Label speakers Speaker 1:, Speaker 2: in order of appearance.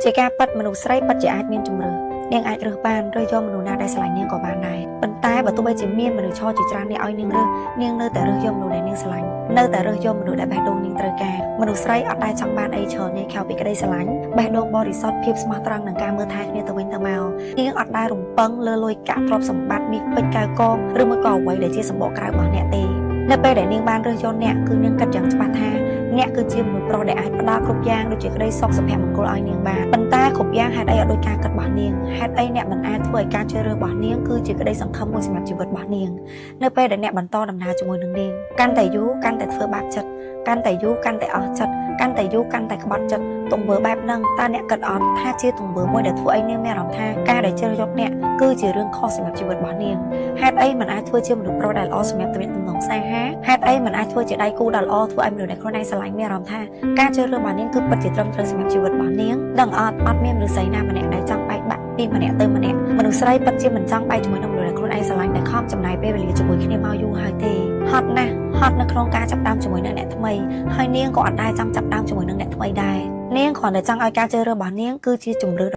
Speaker 1: ជាការពិតមនុស្សស្រីពិតជាអាចមានជំរឿនាងអាចរើសបានរើសយកមនុស្សណាដែលស្រឡាញ់នាងក៏បានដែរប៉ុន្តែបើទោះបីជាមានមនុស្សឈរជាច្រើននេះឲ្យនាងរើសនាងនៅតែរើសយកមនុស្សដែលនាងស្រឡាញ់នៅតែរើសយកមនុស្សដែលបេះដូងនាងត្រូវការមនុស្សស្រីអត់ដែលចង់បានអីច្រើនទេក្រៅពីក្តីស្រឡាញ់បេះដូងបរិសុទ្ធភាពស្មោះត្រង់និងការមើលថែគ្នាទៅវិញទៅមកនាងអត់ដែលរំពឹងលើលុយកាក់ទ្រព្យសម្បត្តិមាសពេជ្រកៅកងឬមួយក៏អ្វីដែលជាសម្បកក្រៅរបស់អ្នកទេនៅពេលដែលនាងបានរើសយកអ្នកគឺនាងគិតយ៉ាងច្បាស់ថា អ្នកគឺជាមនុស្សប្រុសដែលអាចផ្ដល់គ្រប់យ៉ាងដូចជាក្តីសុខសុភមង្គលឲ្យនាងបានប៉ុន្តែគ្រប់យ៉ាងហេតុអីអត់ដូចការគិតរបស់នាងហេតុអីអ្នកមិនអាចធ្វើឲ្យការជ្រើសរើសរបស់នាងគឺជាក្តីសង្ឃឹមមួយសម្រាប់ជីវិតរបស់នាងនៅពេលដែលអ្នកបន្តដំណើរជាមួយនឹងនាងកាន់តែយូរកាន់តែធ្វើបាបចិត្តកាន់តែយូរកាន់តែអស់ចិត្តកាន់តែយូរកាន់តែក្បត់ចិត្តទង្វើបែបហ្នឹងតើអ្នកគិតអត់ថាជាទង្វើមួយដែលធ្វើឲ្យនាងមានអារម្មណ៍ថាការដែលជ្រើសយកអ្នកគឺជារឿងខុសសម្រាប់ជីវិតរបស់នាងហេតុអីមិនអាចធ្វើជាមនុស្សប្រុសដែលល្អសម្រាប់ទំនាក់ទំនងស្នេហាហេតុអីមិនអាចធ្វើជាដៃគូដ៏ល្អធ្វើឲ្យមនុស្សដែលខ្លួនឯងស្រឡាញ់មានអារម្មណ៍ថាការជ្រើសរើសរបស់នាងគឺពិតជាត្រឹមត្រូវសម្រាប់ជីវិតរបស់នាងដឹងអត់អត់មានមនុស្សស្រីណាម្នាក់ដែលចង់បែកបាក់ពីម្នាក់ទៅម្នាក់មនុស្សស្រីពិតជាមិនចង់បែកជាមួយនឹងមនុស្សដែលខ្លួនឯងស្រឡាញ់ដែលខំចំណាយពេលវេលាជាមួយគ្នាមកយូរហើយទេហត់ណាស់ហត់នៅក្នុងការចាប់ផ្ដើមជាមួយនឹងអ្នកថ្មីហើយនាងក៏អត់ដែលចង់ចាប់ផ្ដើមជាមួយនឹងអ្នកថ្មីដែរនាងគ្រាន់តែចង់ឲ្យការជ្រើសរើសរបស់នាងគឺជាជម្រើស។